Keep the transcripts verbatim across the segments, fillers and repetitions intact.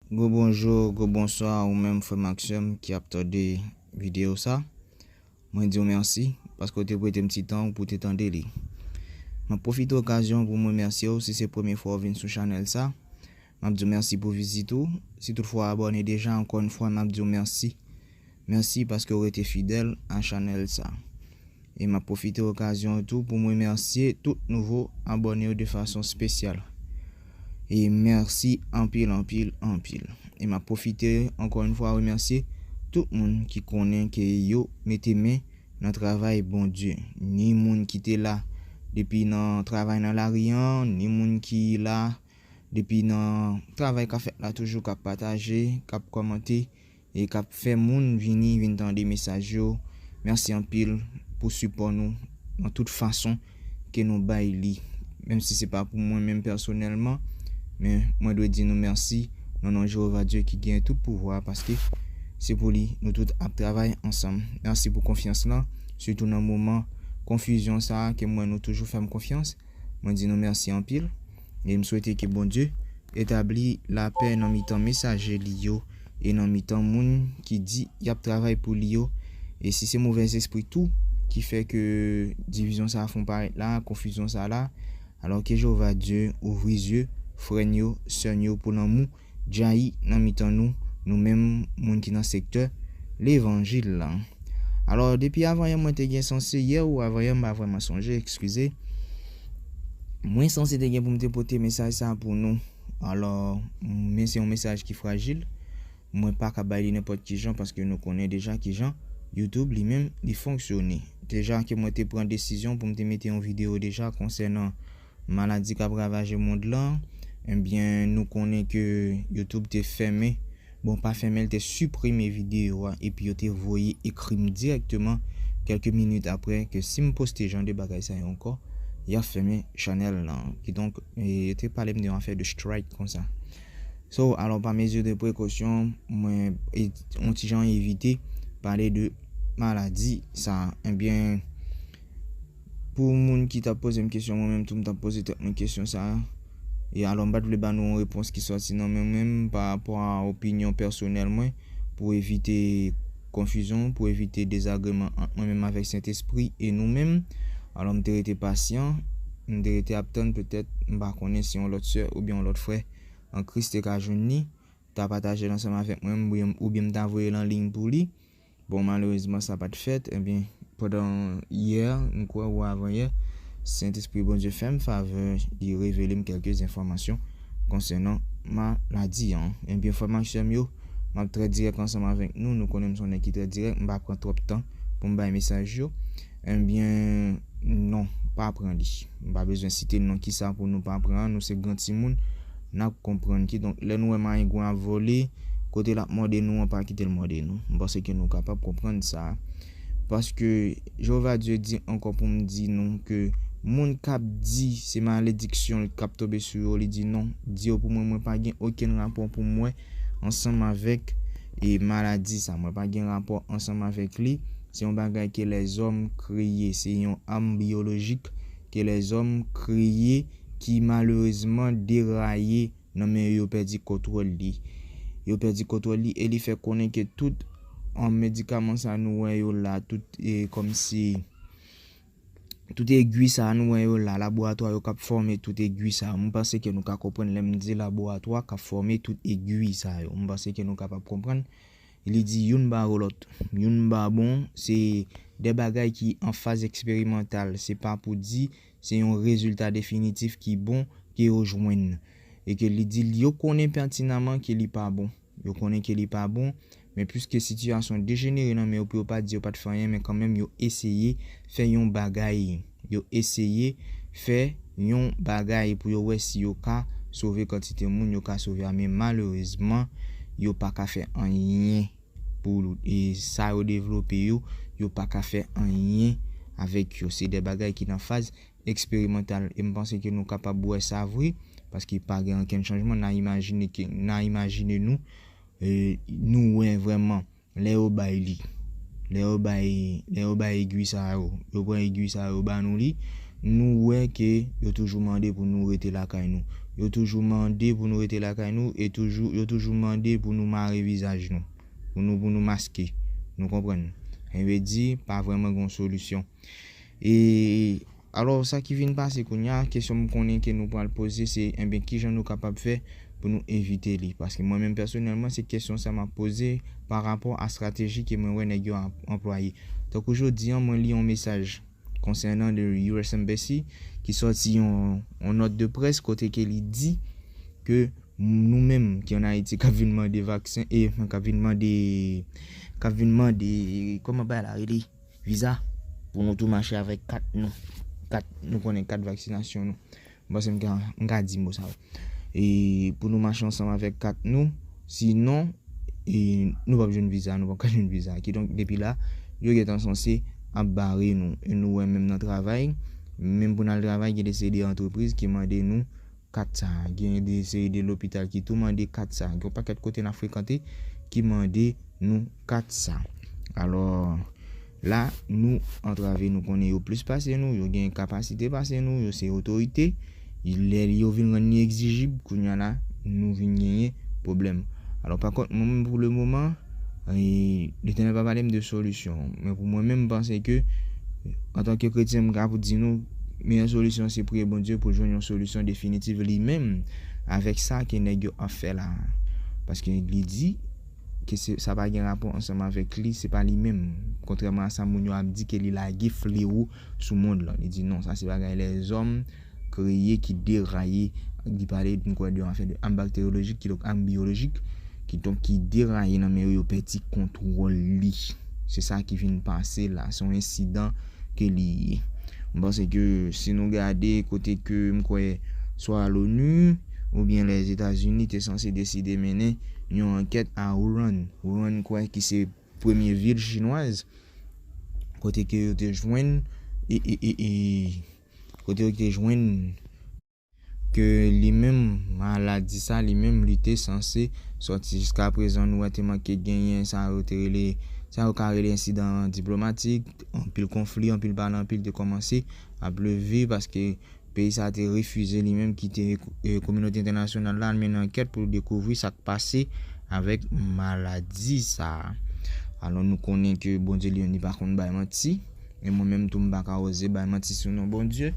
Gwo bonjou, gwo bonswa, ou menm frè m ak sè m ki ap tande videyo sa. Mwen di w mèsi paske w te prete m ti tan w pou w te tande li. M ap pwofite okazyon pou m remèsye w si se premye fwa w vin sou chanèl sa. M ap di w mèsi pou vizit ou. Si toutfwa w abòne deja, ankò yon fwa, m ap di w mèsi. Mèsi paske w rete fidèl a chanèl sa. E m ap pwofite okazyon an tou pou m remèsye tout nouvo abòne yo de fason espesyal. E mèsi anpil, anpil, anpil. E m ap pwofite ankò yon fwa remèsye tout moun ki konnen ke yo mete men nan travay Bondye. Ni moun ki te la depi nan travay nan lari an, ni moun ki la depi nan travay k ap fèt la toujou, k ap pataje, k ap kòmante, e k ap fè moun vini, vin tande mesaj yo. Mèsi anpil pou sipò nou nan tout fason ke nou bay li. Menm si se pa pou mwen menm pèsonèlman, men mwen dwe di nou mèsi nan non Jewova Dye ki gen tout pouvwa, paske se pou li nou tout ap travay ansanm. Mèsi pou konfyans lan, sitou nan moman konfizyon sa a ke m wè nou toujou fè m konfyans. Mwen di nou mèsi anpil, e m swete ke Bondye etabli lapè nan mitan mesaje li yo e nan mitan moun ki di y ap travay pou li yo. E si se movèzespri tou ki fè ke divizyon sa a fon parèt la, konfizyon sa a la, alò ke Jewova Dye ouvri zye frè n yo, sè n yo pou lanmou djayi nan mitan nou, nou menm moun ki nan sektè levanjil la. Alò, depi avanyè mwen te gen sanse, yè ou avanyè m pa vrèman sonje, eskize. Mwen sanse te gen pou m te pote mesaj sa pou nou. Alò, men se yon mesaj ki frajil. Mwen pa ka bay li nenpòt ki jan paske nou konnen deja ki jan YouTube li menm li fonksyone. Deja ke mwen te pran desizyon pou m te mete yon videyo deja konsènan maladi k ap ravaje mond lan, ebyen, nou konnen ke YouTube te fèmen, bon, pa fèmen, l te siprime videyo a, epi yo te voye ekri m dirèkteman, kèlke minit apre, ke si m poste jan de bagay sa yo ankò, y ap fèmen chanèl lan. Kidonk, e, yo te pale m de yon afè de strike konsa. So, alò, pa mezi de prekosyon, mwen, e, yon ti jan evite pale de maladi sa. Ebyen, pou moun ki t ap poze m kesyon, mwen menm tou m t ap poze tèt mwen kesyon sa a. E alò, m pa t vle ba nou yon repons ki sòti nan men mwen menm pa rapò a opinyon pèsonèl mwen, pou evite konfizyon, pou evite dezagreman ant mwen menm avèk Sentespri e nou menm. Alò, m te rete pasyan, m te rete ap tann petèt, m pa konnen si yon lòt sè oubyen yon lòt frè an Kris te ka jwenn li, ta pataje l ansanm avèk mwen, oubyen, oubyen m ta voye l an liy pou li. Bon, malerezman, sa pa t fèt. Ebyen, pandan yè, m kwè, ou avanyè, Sentespri Bondye fè m favè, li revele m kèlke enfòmasyon konsènan maladi an. Ebyen, frè m ak sè m yo, m ap trè dirèk ansanm avèk nou. Nou konnen m se yon nèg ki trè dirèk, m pa pran twòp tan pou m bay mesaj yo. Ebyen, non, pa pran li. M pa bezwen site non kisa pou nou pa pran. Nou se gran timoun, n ap konprann. Kidonk, lè nou wè mayengwen ap vole, kote l ap mòde nou an, pa kite l mòde nou. M panse ke nou kapab konprann sa. Paske Jewova Dye di ankò pou m di nou ke moun k ap di se malediksyon k ap tonbe sou yo, li di non, di yo pou mwen, mwen pa gen okenn rapò pou m wè ansanm avèk, e, maladi sa. Mwen pa gen rapò ansanm avèk li. Se yon bagay ke lèzòm kreye, se yon am biyolojik ke lèzòm kreye ki malerezman deraye nan men yo, yo pèdi kontwòl li. Yo pèdi kontwòl li e li fè konnen ke tout, an, medikaman sa nou wè yo la, tout, e, kòmsi, tout egwi sa nou wè yo la, laboratwa yo k ap fòme tout egwi sa. Mwen panse ke nou ka konprann lè m di laboratwa k ap fòme tout egwi sa yo. Mwen panse ke nou kapab konprann. Li di youn ba lòt. Youn pa bon, se de bagay ki an faz eksperimantal. Se pa pou di se yon rezilta definitif ki bon ke yo jwenn. E ke li di yo konnen pètinaman ke li pa bon. Yo konnen ke li pa bon, men piske sitiyasyon dejenere nan men yo, pou yo pa di yo pa t fè anyen, men kanmenm yo eseye fè yon bagay. Yo eseye fè yon bagay pou yo wè si yo ka sove kantite moun yo ka sove a, men malerezman, yo pa ka fè anyen pou, e, sa yo devlope yo, yo pa ka fè anyen avèk yo. Se de bagay ki nan faz eksperimantal. E m panse ke nou kapab wè sa vre, paske pa gen okenn chanjman. N a imajine ke, n a imajine nou, e, nou wè vrèman lè yo bay li. Lè yo bay, lè yo bay egwi sa yo, yo pran egwi sa yo ba nou li, nou wè ke yo toujou mande pou nou rete lakay nou. yo toujou mande pou nou rete lakay nou e toujou, yo toujou mande pou nou mare vizaj nou, pou nou, pou nou maske. Nou konprann? Sa vle di, pa vrèman gen yon solisyon. E alò, sa ki vin pase kounye a, kesyon m konnen ke nou pral poze, se, enben, kijan nou kapab fè pou nou evite li? Paske mwen menm pèsonèlman, se kesyon sa m ap poze pa rapò a estrateji ke mwen wè nèg yo ap anplwaye. Tankou jodi a, mwen li yon mesaj konsènan de U S Embassy ki sòti yon, yon nòt de près kote ke li di ke nou menm ki ann Ayiti k ap vin mande vaksen, e k ap vin mande, k ap vin mande, kòman bagay la rele? Viza, pou nou tou mache avèk kat nou. Kat, nou konnen kat vaksinasyon nou. M panse m ka, m ka di mo sa yo. E pou nou mache ansanm avèk kat nou, sinon, e nou p ap jwenn viza, nou p ap ka jwenn viza. Kidonk, depi la, yo gentan sanse ap bare nou. E nou wè menm nan travay, menm pou n al travay, gen de seri de antrepriz ki mande nou kat sa. Gen de seri de lopital ki tou mande kat sa. Gen yon pakèt kote n ap frekante ki mande nou kat sa. Alò, la, nou antrave, nou konnen yo plis pase nou, yo gen kapasite pase nou, yo se otorite. Lè yo vin rann li egzijib, kounye a la, nou vin genyen pwoblèm. Alò, pa kont, mwen menm, pou le moman, e, Letènèl pa pale m de solisyon. Men pou mwen menm, m panse ke, antanke kretyen, m ka pou di nou, meyè solisyon se priye Bondye pou l jwenn yon solisyon definitif li menm avèk sa ke nèg yo ap fè la. Paske li di ke se, sa pa gen rapò ansanm avèk li, se pa li menm. Kontrèman a sa moun yo ap di ke li lage flewo sou mond lan. Li di non, sa se bagay lèzòm kreye ki deraye. Li pale, m kwè, de, anfen, de am bakteryolojik, kidonk am biyolojik, kidonk ki deraye nan men yo, yo pèdi kontwòl li. Se sa ki vin pase la. Se yon ensidan ke li ye. M panse ke si nou gade kote ke m kwè swa l'ONU oubyen Lèzetazini te sanse deside mennen yon ankèt a Wuhan. Wuhan, kwè ki se premye vil chinwaz kote ke yo te jwenn e, e, e, e kote yo te jwenn ke li menm, maladi sa, li menm, li te sanse sòti. Jiska prezan, nou wè te manke genyen sa yo te rele, sa yo ka rele ensidan diplomatik, anpil konfli, anpil pale anpil te kòmanse ap leve paske peyi sa te refize li menm kite, e, kominote entènasyonal la al mennen ankèt pou dekouvri sa k pase avèk maladi sa. Alò, nou konnen ke Bondye li menm, li pa konn bay manti. E mwen menm tou, m pa ka oze bay manti sou non Bondye.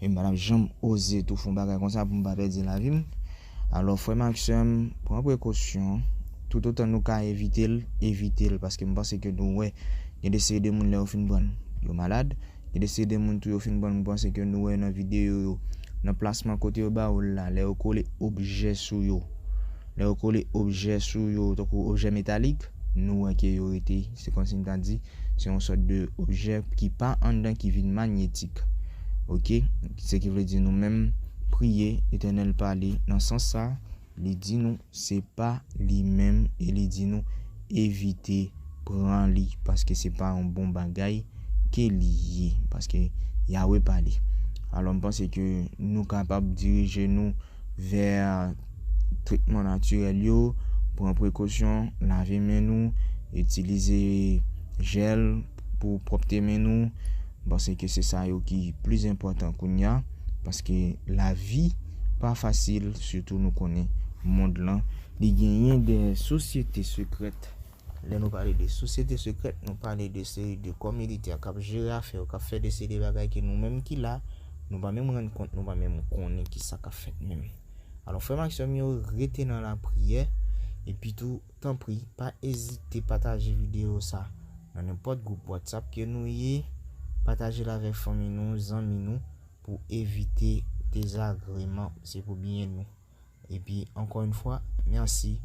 E m pa t ap janm oze tou fè yon bagay konsa pou m pa pèdi lavi m. Alò, frè m ak sè m, pran prekosyon. Toutotan nou ka evite l, evite l. Paske m panse ke nou wè, gen de seri de moun lè yo fin pran l, yo malad. Gen de seri de moun tou yo fin pran l, m panse ke nou wè nan videyo yo, nan plasman kote yo ba ou l la, lè yo kole objè sou yo. Lè yo kole objè sou yo, tankou objè metalik, nou wè ke yo rete, se kòmsi m ta di, se yon sòt de objè ki pa anndan ki vin manyetik. Oke? Se ki vle di nou menm, priye, Letènèl pale nan sans sa, li di nou se pa li menm e li di nou evite pran li paske se pa yon bon bagay ke li ye, paske Yawe pale. Alò, m panse ke nou kapab dirije nou vè tretman natirèl yo, pran prekosyon, lave men nou, itilize jèl pou pwòpte men nou. M panse ke se sa yo ki plis enpòtan kounye a, paske lavi pa fasil, sitou nou konnen mond lan, li genyen de sosyete sekrèt. Lè nou pale de sosyete sekrèt, nou pale de seri de kò militè k ap jere afè yo, k ap fè de seri de bagay ke nou menm ki la, nou pa menm rann kont, nou pa menm konnen ki sa k ap fèt menm. Alò, frè m ak sè m yo, rete nan lapriyè, epi tou, tanpri, pa ezite pataje videyo sa nan nenpòt gwoup WhatsApp ke nou ye, pataje l avèk fanmi nou, zanmi nou, pou evite dezagreman, se pou byen nou. Epi, ankò yon fwa, mèsi,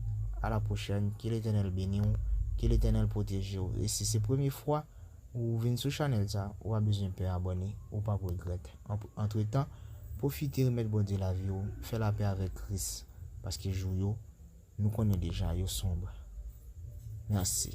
a la pwochèn, ke Letènèl beni w, ke Letènèl pwoteje w. E si se premye fwa ou vin sou chanèl sa, ou pa bezwen pè abòne, ou p ap regrèt. An-, antretan, pwofite remèt Bondye lavi w, fè lapè avèk Kris, paske jou yo, nou konnen deja, yo sonb. Mèsi.